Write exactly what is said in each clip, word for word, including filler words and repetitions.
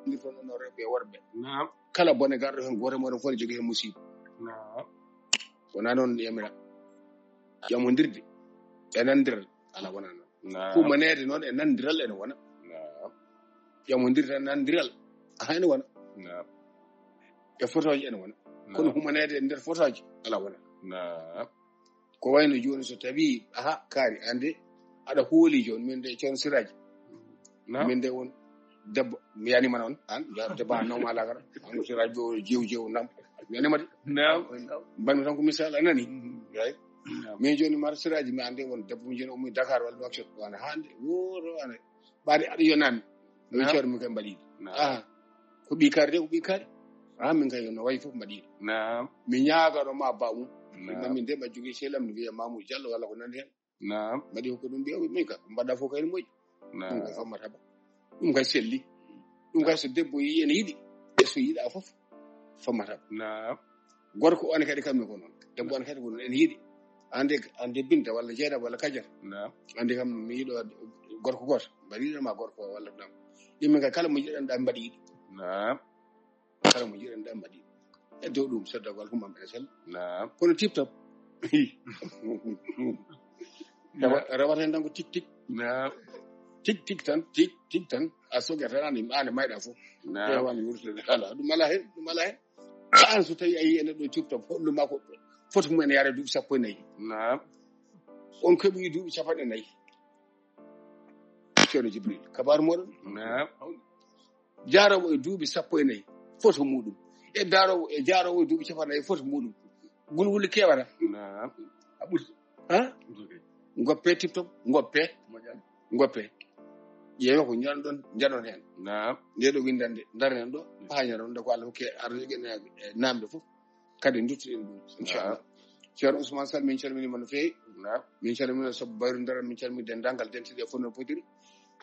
Ndir toon onon rewɓe e worɓe. Naam. Kala bone garɗo heen, gooto e mooɗon fof ne jogii heen musiiba. Naam. Wonaa noon yamira. Ƴamondirde e nandiral alaa, wonaa noon. Naam. Humaneede noon e nandiral ene wona. Naam. Ƴamondirde e nandiral, aha, ene wona. Naam. E fotooji ene wona. Naam. Kono humaneede e nder fotooji alaa, wona. Naam. Ko wayno jooni, so tawi, aha, kaari, aan de aɗa hooli jooni, min de Ceerno Siraaji. Naam. Min de won debbo, mi yanima noon, aan, ya debbo, aan nawma lagara, aan Siraaji ɗo jew jew nam. Mi yanima de. Naam. Mbanmi tan ko misal, a nani? Mm. Eey. Naam. Min jooni mar Siraaji, mi ande won debbo, mi jooni ummi Dakar walla Nouakchott, wana hande, woro, wana. Ɓaade aɗa yonami. Mi Naam. Ceerno, min kay mbaɗi. Naam. Ah, ko ɓii kaari de, ko ɓii kaari. Ah, min kay no wayi fof mbaɗi. Naam. Mi ñaagano ma ba mum. Naam. Min de mbaɗa jogii sehil am no wiye Mamoudou Diallo walla ko nandi heen. Naam. Mbaɗi ko ɗum ɓiya, min ka mbaɗa fof kay no moƴƴi. Naam. Ɗum kay fammata ba. Ɗum kay selli. Ɗum kay so debbo yi ene yiɗi, e so yiɗa fof fammata ba. Naam. Gorko on kadi kamne ko noon. Debbo on kadi ko noon ene yiɗi. Ande, ande Binta walla Jeynaba walla Kadiata. Naam. Ande kam mi yiɗo gorko gooto. Mbaɗi yiɗo ma gorko walla nam. Yimɓe kay kala mo jiɗanɗa mbaɗi yiɗi. Naam. Kala mo jiɗanɗa mbaɗi yiɗi. E dow ɗum, so dagwal humam ene sel. Naam. Kono tip top. Naam. Rewa-, rewata heen tan ko tik tik. Naam. Tik tik tan, tik tik tan. A soge tan ani, ani mayɗa fof. Naam. Rewani wurtude. Ala, ɗum ala heen, ɗum ala heen. An so tawi a yii e neɗɗo tip top, hollu ma ko foto mum ene yaara duuɓi sappo e nayi. Naam. On keɓi duuɓi capanɗe nayi. Ceerno Jibril, kabaaru mooɗon. Naam. Jaaroowo e duuɓi sappo e nayi, foto muɗum. E daaroowo, e jaaroowo e duuɓi capanɗe nayi, foto muɗum. Gulguli kewata. Naam. A ɓurti. Ha? Ɓurti. Ngoppe tip top, ngoppe. Moƴƴa. Ngoppe. Ƴeewa ko njaɗon, njaɗon heen. Naam. Nde ɗo winndande, darnen ɗo, paañaron ɗo ko Allah hokki ardiiɓe e, e naamnde fof. Kadi duttuɗen ɗum, inchallah. Naam. Ceerno Ousmane Sall, min calminii ma no feewi. Naam. Min calminii sabbu bayrondiral, min calminii denndaangal dentuɗe e fof no potiri.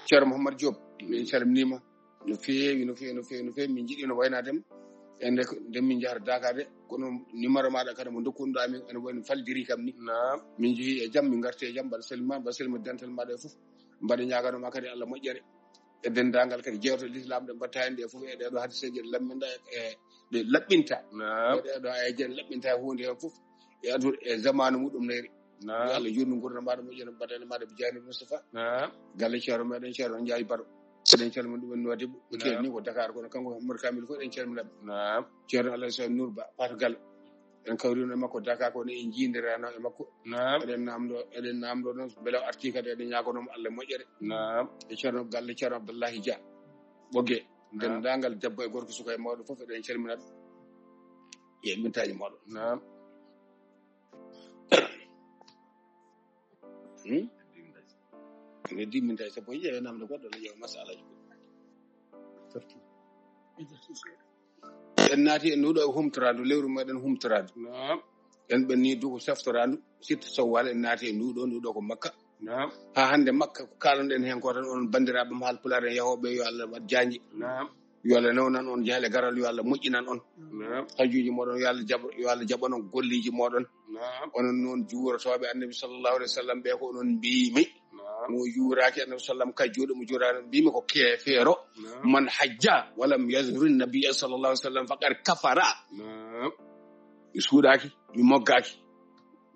Ceerno Mouhammad Diop, min calminii ma no feewi, no feewi, no feewi, no feewi. Min njiɗi no waynaade ma. E nde, nde min njahata Dakar de, kono numéro maaɗa kadi mo ndokkunoɗaa min, ene wayno faldiri kam ni. Naam. Min njehii e jam, min ngarti e jam, mbaɗa salima, mbaɗa salima dental maaɗa e fof. Mbaɗa ñaagano ma kadi Allah moƴƴere. E denndaangal kadi jeewte lislaam ɗe mbaɗta heen ɗe fof, e ɗee ɗoo hadiseeje ɗe lamminɗa, e ɗe laɓɓinta. Naam. E ɗee ɗoo ayaje ɗe laɓɓinta e huunde heen fof. E adu, e zamaanu muɗum neeri. Naam. Yo Allah yurnu nguurndam maaɗa, moƴƴere, mbaɗa e maaɗa bi jaani Mustafa. Naam. Galle Ceerno meɗen Ceerno Njaay Baro. Eɗen calmina ɗum en Nouadhibou. Ɓe Naam. Keeri ni ko Dakar, kono kanko Mor Kamil fof eɗen calmina ɓe. Naam. Ceerno Alassane Nour Ba, Fatou Gallo. En kawrino e makko Dakar, kono en njiindirano e makko. Naam. Eɗen namdo, eɗen namdo noon, mbele o arti kadi, eɗen ñaagono mo Allah moƴƴere. Naam. E Ceerno galle Ceerno Abdullahi Dia. Ɓogge. Naam. Denndaangal debbo e gorko, suka e mawɗo fof, eɗen calmina ɓe. E mintaaji mawɗo. Naam. Hmm? Heddi mintaaji sappo e jeeɗiɗi, namdo goɗɗo, ne ƴeewa masalaji goɗɗi. En naati en ɗo e humtoraadu, lewru meɗen humtoraadu. Naam. En ɓenni duko seftoraandu, sitta Sowwal, en naati e ndu ɗo, ndu ɗo ko Makka. Naam. Haa hannde Makka, ko kaalonɗen heen ko tan, onon banndiraaɓe am Haalpulaar en yahooɓe, yo Allah waɗ jaanji. Naam. Yo Allah newnan on jaale garal, yo Allah moƴƴinan on. Naam. Hajjuuji mooɗon, yo Allah jaɓ-, yo Allah jaɓan on golleeji mooɗon. Naam. Onon noon juurotooɓe Annabi sallallahu alaihi wasallam ɓe, ko onon mbiimi. Naam. Mo juuraaki Annabi sallam, ka juuɗo mo juuraano, mbiimi ko keefeero. Naam. Man hajja walam yazuri nabiyya sallallahu alaihi wasallam faqad kafara. Naam. Mi suuɗaaki, mi moggaaki.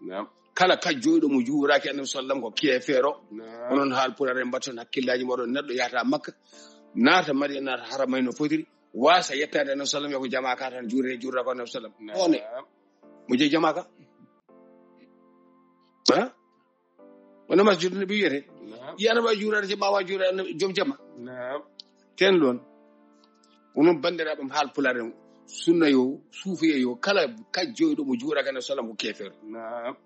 Naam. Kala ka juuɗo mo juuraaki Annabi sallam ko keefeero. Naam. Onon Haalpulaar en mbatton hakkillaaji mooɗon, neɗɗo yahata Makka, naata Madina, naata Haramay no fotiri, waasa yettaade Annabi sallam, yo ko jamaa ka tan juure, juurata ko Annabi sallam. Naam. One. Mo jeyi jamaa ka? Ha? Wona masjidul nabi wiyete. Naam. Yiyana wawi juurade je ɓawa juurade annabi, joom jama. Naam. Ten ɗon. Onon banndiraaɓe am Haalpulaar en, sunna yo, suufiya yo, kala kajjoyɗo mo juuraka Annabi sallam ko keefeero. Naam.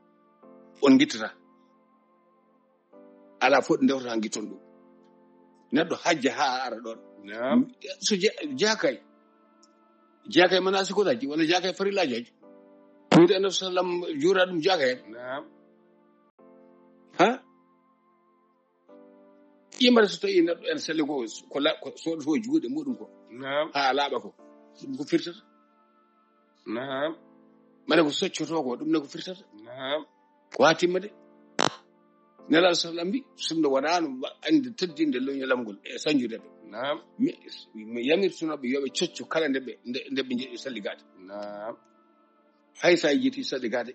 On ngittata. Alaa fof ɗo ndewtata ngitton ɗum. Neɗɗo hajja haa ara ɗon. Naam. So je-, jeyaa kay. Jeyaa kay manasikoɗaaji, walla jeyaa kay farillaaji. Ɗum Annabi sallam juura ɗum jeyaa kay. Naam. Ha? Yimɓe so tawi neɗɗo en selli ko, ko la-, ko soɗoto juuɗe muɗum ko. Naam. Haa laaɓa ko. Ɗum ko firtata. Naam. Mane ko soccoto ko, ɗum ne ko firtata. Naam. Ko haa timma de. Nelaaɗo sallam mbi, sunna wonano ande teddinde leñolamgol e sanjude ɓe. Naam. Mi, mi yamirtunooɓe yo ɓe cocco kala nde ɓe, nde, nde ɓe njeɗi salligaade. Naam. Hay so a yejjiti salligaade,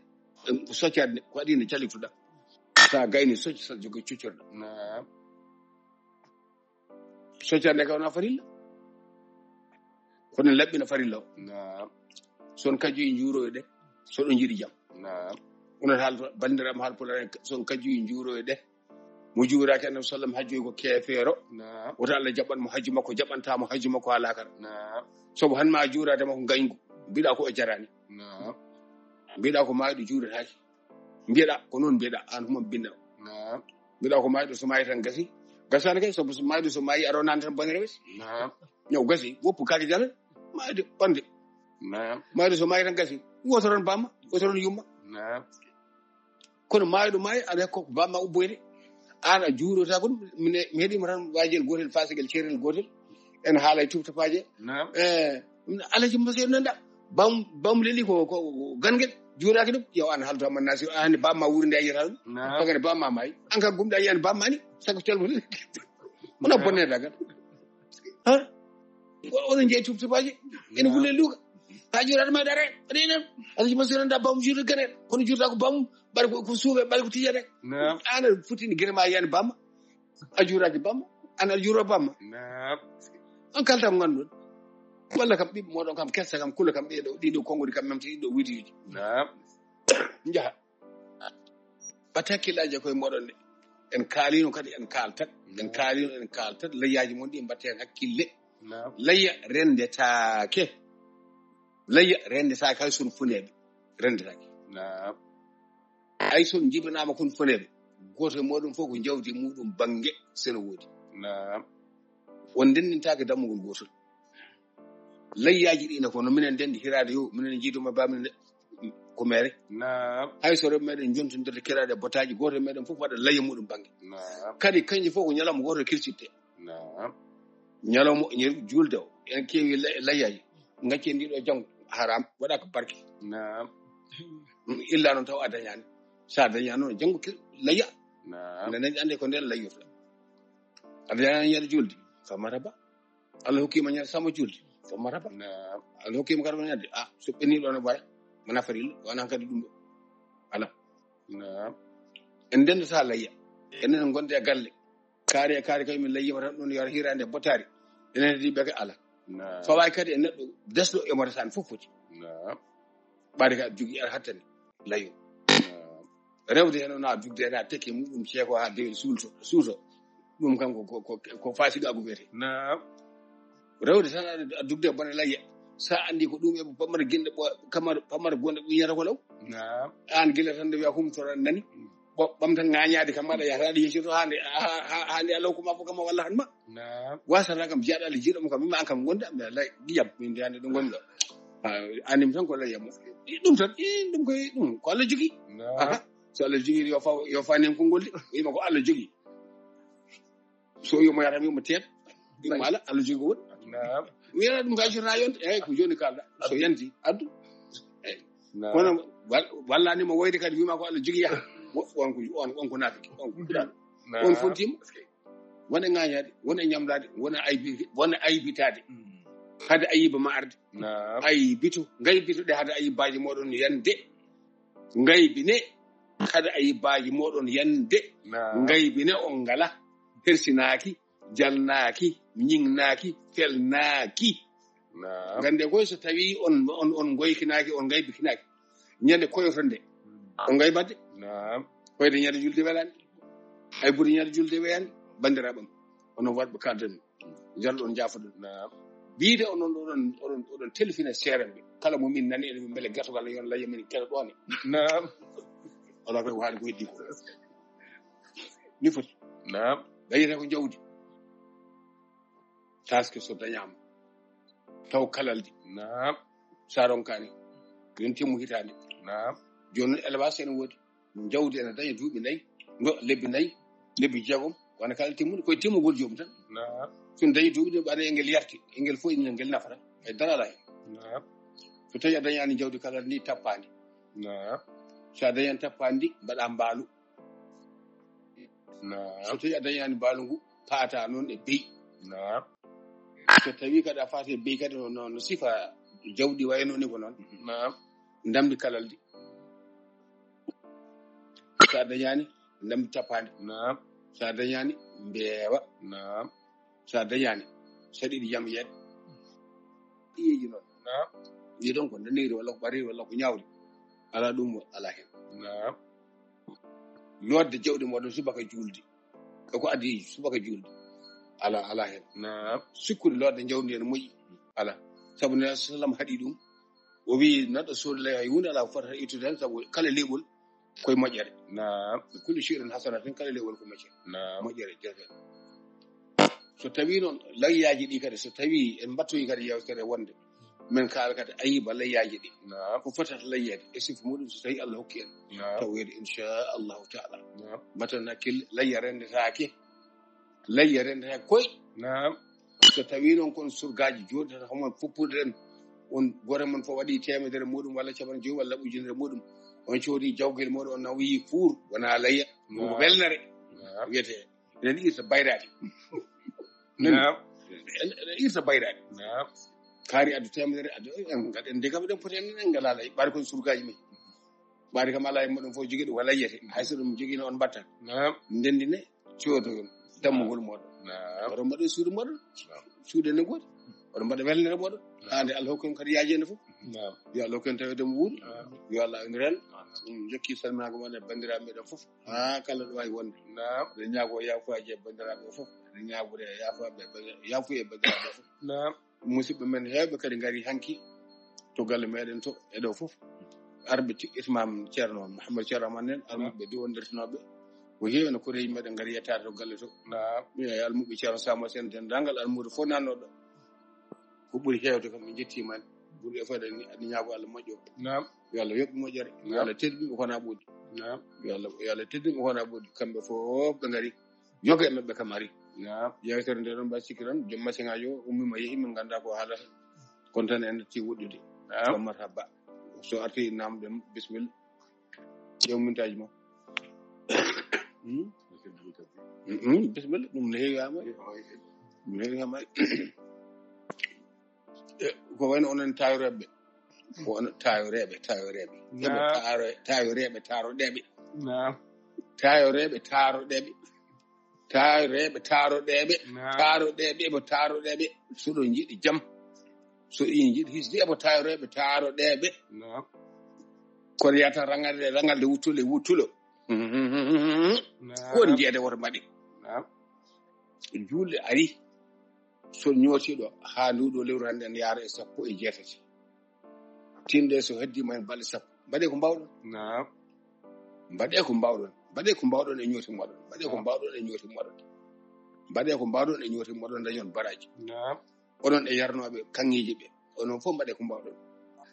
em, ko soccaade nde, ko adii nde callitoɗaa. So a gayni socci, so a jogii coccorɗo. Naam. Soccaade nde ka wona farilla. Kono laɓɓina farilla o. Naam. So on kajjoyi njuuroyo ɗe, so ɗon njiɗi jam. Naam. Onon haal, banndiraaɓe haal pulaar en, so on kajjoyi njuuroyo ɗe. Mo juuraaki Annabi sallam hajjoy ko keefeero. Naam. Woto Allah jaɓan mo hajju makko, jaɓantaa mo hajju makko haa laakara. Naam. Sabu han ma juuraade makko ngayngu. Mbiɗa ko o jaraani. Naam. Mbiɗa ko maayɗo juurataake. Mbiɗa ko noon mbiɗa, aan huma binda. Naam. Mbiɗa ko maayɗo so maayi tan gasi. Gasaani kay, sabu so maayɗo so maayi, aɗa wonani tan bonere wes. Naam. Ñaw gasi, woppu kaake jala. Maayde, wonde. Naam. Maayɗo so maayi tan gasi. Woto ron bamma, woto ron yumma. Naam. Kono maayɗo maayi, aɗa ko bamma ubboyde. Aan a juurota kon, mine, mi heɗima tan waajel gootel, faasagel ceerel gootel. En haala e tubtapaaje. Naam. Eh, Alaji Masiiɗo nanda. Bam, bam leli ko, ko, ko gangel. Juuraaki ɗum. Yo aan halto Amman Nasir. Aan bamma wuurde a yiyata ɗum. Naam. Fagare bamma maayi. An ka gumɗa yiyani bamma ni. Sago telmo ni. Mona bonne dagal. Ha? O-, onon jeyi tubtapaaje. Ene wulle luuka. Ka juuraade ma dare. Aɗa yiɗan. Alaji Masiiɗo nanda bam juurde ganel. Kono juurata ko bam. Ɓaɗa ko, ko suuɓe, ɓaɗa ko tijjere. Naam. Aan a fotini gere ma yiyani bamma. A juuraaki bamma, aan a juuro bamma. Naam. On kalta ko ngannduɗon. Walla kam ɓiɓɓe mooɗon kam, kessa kam, kula kam, ɗiɗo, ɗiɗo konngudi kam, memti ɗiɗo widiyoji. Naam. Njaha. Batte hakkillaaji e koye mooɗon ɗe. En kaalino kadi, en kaaltat. En kaalino, en kaaltat. Layyaaji mon ɗi, mbatte heen hakkille. Naam. Layya renndetaake. Layya renndetaake hay son funeeɓe. Renndetaake. Naam. Hay son njibinaama kon funeeɓe. Gooto e mooɗon fof ko jawdi muɗum bannge sene woodi. Naam. On ndenndintaake dammugol gootol. Layyaaji ɗi ne ko no minen ndenndi hiraade yo, minen njiiduma ba minen ko mere. Naam. Hay so rewɓe meɗen jontondirde kiraade botaaji, gooto e meɗen fof waɗa layya muɗum bannge. Naam. Kadi kanji fof ko ñalawma gooto kirsitte. Naam. Ñalawma ñe-, juulde o, en keewi lay-, layyaaji. Ngaccen ndi ɗo janngo, haram, waɗa ko barke. Naam. Illa noon taw a dañaani. So a dañaani noon, janngo ke-, layya. Naam. Nde dañi annde ko nden layyorta. A dañaani ñande juulde, fa marhaba. Allah hokkima ñande sama juulde, fa marhaba. Naam. Allah hokkima kadi ñande, ah, so ɓenni ɗo no bara, mana farilla, wona kadi ɗum ɗo. Ala. Naam. En ndendata layya. Enen gonde e galle. Kaari e kaari kay min layyima tan ɗum yo hiraande bottaari. Enen heddi ɓe ka ala. Naam. Fawaay kadi e neɗɗo desɗo e mo resani fof foti. Naam. Ɓaade ka jogii ar hattani. Layo. Naam. Rewde heen o na jugde heen a tekki muɗum ceeko haa dewe suulto, suuto. Ɗum kam ko, ko, ko, ko faasiqaagu wiyetee. Naam. Rewde tan aɗa, aɗa dugde e bone layya. Sa anndi ko ɗum e pamara ginɗe ɓo-, kamar-, pamara gonɗe ɓiñata ko law. Naam. Aan gila tan nde wiya humtora nani. Mm. Ɓo-, ɓamtan ŋaañaade kam aɗa yahata aɗa yeccito haa nde, haa, haa, haa nde a law ko ma fof kam walla han ma. Naam. Wasata kam jiyaɗo Allah jiiɗo mo kam, mi ma an kam gonda, mi lay ndiyam, min ndiyande ɗo gonɗo. Ah, annim tan ko layya mo. I ɗum tan, i ɗum koy ɗum, ko Allah jogii. Naam. Aha. So Allah jogii yo faw, yo fanen konngol de. Wiima ko Allah jogii. So yo mo yaram, yo mo teet. Ɗum ala, Allah jogii won. Naam. Wiyata ɗum ka jota yonde, eh, ko joni kalda. So yanti, addu. Eh. Naam. Kono wal-, wallani mo woyde kadi wiima ko Allah jogii yaha. Wo-, on ko, on, on ko naafiki, on ko kuɗaɗo. Naam. On fontima. Wona ŋaañaade, wona ñamlaade, wona aybi-, wona aybitaade. Mm. Hade ayiba ma arde. Naam. Aybitu, ngaybituɗe hade ayibaaji mooɗon yande. Ngaybine, hade ayibaaji mooɗon yande. Naam. Ngaybine on ngala. Hersinaaki, jalnaaki, ñiŋnaaki, felnaaki. Naam. Ngannde koy so tawi on, on, on ngoykinaaki, on ngaybikinaaki. Ñande koyoton nde. Hmm. On ngaybat de. Naam. Koyde ñande julde welani. Ay buri ñande julde weyani. Banndiraaɓe am. Onon waɗɓe kalden. Njalɗon njaafoɗon. Naam. Biide onon oɗon, oɗon, oɗon telfina seeranɓe. Kala mo min nani ene mbele gato kala yon layya min kala ɗoone. Naam. Wala koy waali ko heddi ko. Ni foti. Naam. Ɓeyata ko jawdi. Taske so dañaama. Taw kalaldi. Naam. Sa ronkani. Yon timmu hitaande. Naam. Jooni noon élevage ene woodi. Jawdi ene daña duuɓi nayi. Ngo lebbi nayi. Lebbi jeegom. Wona kala timmude. Koye timmugol joom tan. Naam. So dañi duuɓi ɗi ɓaɗa engel yarti. Engel fof engel nafata. E dara ala hen. Naam. So tawi a dañani jawdi kala ni tappaandi. Naam. So a dañani tappaandi mbaɗa mbaalu. Naam. So tawi a dañani mbaalu ngu paata noon e beyi. Naam. So tawi kadi a faati e bey kadi no, no, no sifa jawdi wayno ni ko noon. Naam. Ndamdi kalaldi. So a dañaani, ndamdi tappaandi. Naam. So a dañaani, mbeewa. Naam. So a dañaani, saɗiɗi jam yeeɗa. Iyeeji noon. Naam. Ɗi ɗon ko ndaniri walla ko ɓariri walla ko ñaawri. Alaa ɗum, alaa heen. Naam. Lootde jawdi mooɗon subaka juulde. E ko adii subaka juulde. Alaa, alaa heen. Naam. Sikkude lootde jawdi ene moƴƴi. Alaa. Sabu Nulaaɗo sallam haɗi ɗum. O wiyi neɗɗo sooda ley hay huunde alaa ko fotata ittude heen, sabu kala leeɓol koye moƴƴere. Naam. Kullu shay'in hasanatan, kala leeɓol ko moƴƴere. Naam. Moƴƴere, jafe. So tawi noon layyaaji ɗi kadi, so tawi en mbattoyi kadi yewtere wonde, men kaala kadi ayiba layyaaji ɗi. Naam. Ko fotata layyeede e sifa muɗum, so tawi Allah hokki en. Naam. Taweede, inchallahu taala. Naam. Mbatten hakkille, layya renndetaake. Layya renndetaake koy. Naam. So tawi noon kon surgaaji jooɗi tan, homo foppude en, on gooto mon fof waɗi teemedere muɗum walla capanɗe joyi walla ujunere muɗum, on coodi jawgel muɗum, on nawi fuur, wona layya. Ɗum ko Naam. welnere. Naam. Wiyete, enen irta bayraade. Naam. Enen irta bayraade. Naam. Kaari addu teemedere, addu, en ngaɗen nde kam, eɗen poti en, en ngalaa lay. Ɓaade kon surgaaji men. Ɓaade kam alaa e moɗon fof jogii ɗum, wala yiyete. Hay so ɗum jogiino on mbatta. Naam. Ndendine, coodoyon dammugol moɗon. Naam. Oɗon mbaɗa suudu moɗon. Naam. Suudu ene goodi. Oɗon mbaɗa welnere moɗon. Naam. Haa nde Allah hokki on kadi yaajeende fof. Naam. Yo Allah hokku en taweede mo wuuri. Amin. Yo Allah andir en. Amin. Ɗum jokki salminaango mon e banndiraaɓe meɗen fof. Haa kala ɗo waawi wonde. Naam. Eɗen ñaagoo yaafaaji e banndiraaɓe fof. Eɗen ñaagude yaafaaɓe, yaafuye e banndiraaɓe fof. Naam. Musidɓe men heewɓe kadi ngari hanki to galle meɗen to e ɗo fof. Arɓe ti-, Imam Ceerno Mouhammad Ceerno Aman en, almuɓe diwondirtinooɓe. Ko heewi no koreeji meɗen ngari yettaade to galle to. Naam. Mi e almuɓe Ceerno Sama Sen, denndaangal almuudo fof nannoɗo. Ko ɓuri heewde kam, min njettiima en. Ɓuri e fayda ni, aɗa ñaago Allah moƴƴo. Naam. Yo Allah yoɓ moƴƴere. Yo Naam. Allah teddin ko wona ɓoodi. Naam. Yo Allah, yo Allah teddin ko wona ɓoodi. Kamɓe fof ɓe ngari. Yoga e maɓɓe kam ari. Naam. Yewtere nde ɗon mbaɗa sikki tan, joom machine aji o ummiima yehi, min nganndaa ko haalata. Kono tan en natti woɗɗude. Naam. Ko marhaba. So arti namɗen, bismillah. Ƴeew mintaaji ma. Hmm? Hmm, bismillah. Ɗum ne heewi haa may. Ɗum ne heewi haa may. E, ko wayno onon taayoreeɓe. Ko onon taayoreeɓe, taayoreeɓe. Naam. Eɓe taaro-, taayoreeɓe, taaroɗeeɓe. Naam. Taayoreeɓe, taaroɗeeɓe. Taayoreeɓe, taaroɗeeɓe. Naam. Taaroɗeeɓe, eɓe taaroɗeeɓe. So ɗon njiɗi jam. So ɗi njiɗi hisde, eɓe taayoreeɓe, taaroɗeeɓe. Naam. Kono yata rangalde, rangalde wuttulo, wuttulo. Naam. Ko woni jeede woto mbaɗi. Naam. Juulɗe ari. So ñootiiɗo haa nduɗo lewru hannde en yaara e sappo e jeetati. Tinde so heddi ma en balɗe sappo. Mbaɗee ko mbaawɗon. Naam. Mbaɗee ko mbaawɗon. Mbaɗee ko mbaawɗon e ñooti moɗon. Mbaɗee ko Naam. mbaawɗon e ñooti moɗon. Mbaɗee ko mbaawɗon e ñooti moɗon, dañon baraaji. Naam. Onon e yarnooɓe kaŋŋeeji ɓe. Onon fof mbaɗee ko mbaawɗon.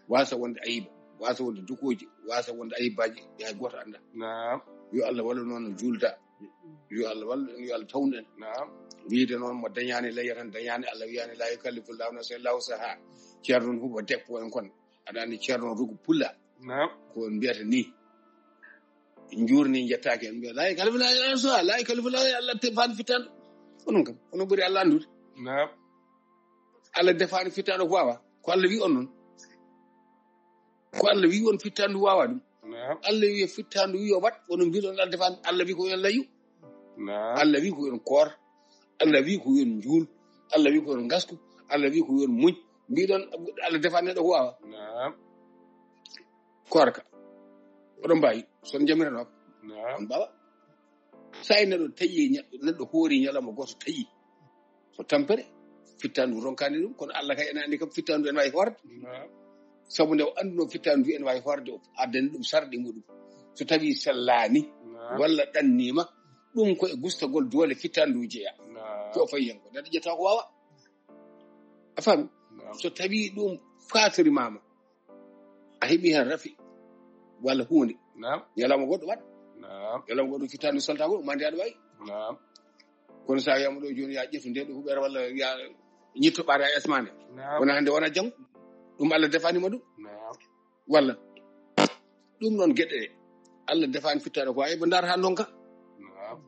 Waasa wonde ayiba. Waasa wonde dukooji. Waasa wonde ayibaaji. Hay gooto anndaa. Naam. Yo Allah wallu noon no juulda. Yo Allah wallu en, yo Allah tawnu en. Naam. Wiide noon mo dañaani layya tan dañaani, Allah wiyaani laa yukallifu Allahu nafsan illa wusaha. Ceerno noon huɓa deppo en kon. Aɗa anndi Ceerno Rugu Pulla. Naam. Ko on mbiyata ni. Njuurni njettaaki en mbiya laa yukallifu Allahu nafsan illa wusaha, laa yukallifu Allahu, Allah defaani fittaandu. Onon kam, onon ɓuri Allah anndude. Naam. Allah defaani fittaandu ko waawa. Ko Allah wi on noon. Ko Allah wi on fittaandu waawa ɗum. Naam. Allah wi fittaandu wi o waɗ, onon mbiɗon Allah defaani, Allah wi ko yon layyu. Naam. Allah wi ko yon koor. Allah wi ko yon njuul. Allah wi ko yon ngasku. Allah wi ko yon muñ. Mbiɗon Allah defaani neɗɗo ko waawa. Naam. Koor ka. Oɗon mbaawi, son jamiranoɓe. Naam. On mbaawa. Sa e neɗɗo taƴi, ña-, neɗɗo hoori ñalawma gooto taƴi. Ko tampere, fittaandu ronkaani ɗum, kono Allah kay ene anndi kam fittaandu ene waawi hoorde. Naam. Sabu nde o annduno fittaandu ene waawi hoorde, o addani ɗum sarɗi muɗum. So tawi sellaani, Naam. walla ɗanniima, ɗum ko e gustagol doole fittaandu jeyaa. Naam. Ko o fayi hen ko. Neɗɗo ƴetta ko waawa. A faami? Naam. So tawi ɗum fatorimaama, a heɓi hen rafi walla huunde. Naam. Ñalawma goɗɗo waɗ. Naam. Ñalawma goɗɗo fittaandu saltago, ɗum anndi aɗa waawi. Naam. Kono sa wiyama ɗo jooni ya ƴettu nde ɗo huɓere walla ya ñitto ɓaata e asmane. Naam. Wona hannde wona janngo. Ɗum Allah defanima ɗum. Naam. Walla ɗum noon geɗe ɗe. Allah defani fittaɗo ko eɓe ndaar ha ndonka. Naam.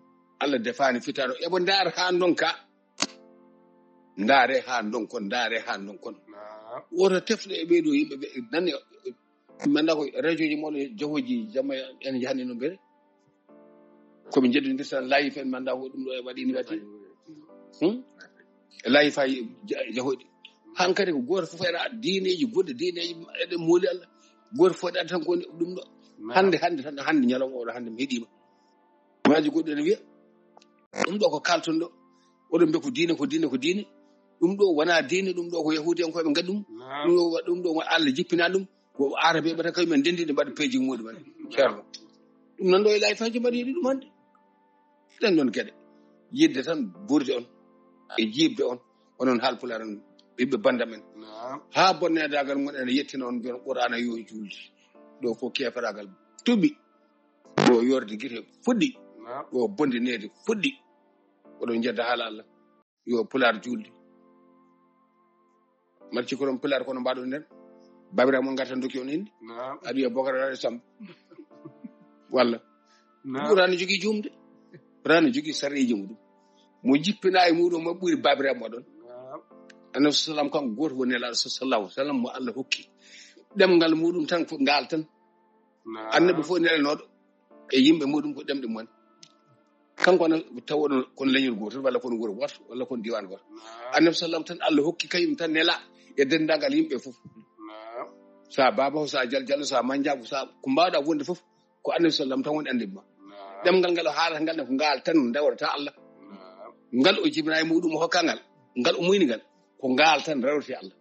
Allah defani fittaɗo eɓe ndaar ha ndonka. Ndaare haa ndon kon, ndaare haa ndon kon. Woto tefle e ɓee ɗoo yimɓe ɓe nani. Manda ko radio ji mon, jahooji jamma en jahani no mbere. Ko ɓe njeddodirta live en, manda ko ɗum ɗo e waɗi ni waɗi. Hmm? Live ay ja-, jahooji. Hankadi ko gooto fof ena diineeji goɗɗi, diineeji eɗen mooli Allah. Gooto fof ena tan ko woni ɗum ɗo. Hannde, hannde tan, hannde ñalawma oɗo, hannde mi heɗiima. Maaji goɗɗi ene wiya, ɗum ɗo ko kalton ɗo. Oɗon mbiya ko diine, ko diine, ko diine. Ɗum ɗo wonaa diine, ɗum ɗo ko yahuudiyankooɓe ngaɗi ɗum. Ɗum ɗo, ɗum ɗo ko Allah jippinaa ɗum. Ko Arabe ɓe tan kañum en ndenndi nde mbaɗa peeji muɗum en. Ceerno. Ɗum nan ɗo e live aji mbaɗi ɗum hannde. Ɗen ɗon geɗe. Yidde tan ɓurde on. E jiiɓde on. Onon Haalpulaar en, ɓiɓɓe bannda men. Haa bonneedaagal mon ene yettina on, mbiyon Qur'aana yo juulde. Ɗo ko keeferaagal tuɓi. Ɗo yorde gite fuɗɗi. Ɗo bondineede fuɗɗi. Oɗon njedda haala Allah. Yo Pulaar juulde. Mbaɗ cikkoron Pulaar kono mbaɗon nden. Babiraɓe mon ngartan dokki on inde. Aɗa wiya Bokar Rawane Samb. Walla. Ɗum rano jogii juumde. Rano jogii sarɗiiji muɗum. Mo jippinaa e muɗum mo ɓuri babiraɓe moɗon. Annabi sallam kanko gooto woni nelaaɗo sallallahu alaihi wasallam mo Allah hokki ɗemngal muɗum tan ko ngaal tan. Annabi fof nelanooɗo e yimɓe muɗum ko ɗemɗe mum. Kanko ne tawoɗo kon leñol gootol walla kon wuro gooto walla kon diiwaan gooto. Annabi sallam tan Allah hokki kañum tan nela e denndaangal yimɓe fof. Sa baaba o, sa jaljallo, sa manjaago, sa ko mbaawɗa wonde fof, ko Annabi sallam tan woni annabi ma. Ɗemngal ngal o haalata ngal ne ko ngaal tan rewrata Allah. Ngal o jibinaa e muɗum o hokka ngal, ngal o muyni ngal, ko ngaal tan rewrata Allah.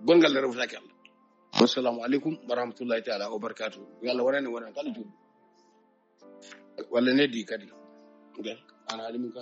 Gongal ne rewrataake Allah. Wassalamu alaikum wa rahmatullahi ta'ala wa barakatuh. Yo Allah wonane wonan kala juulɗo. Walla neddi kadi. Ana haali min ka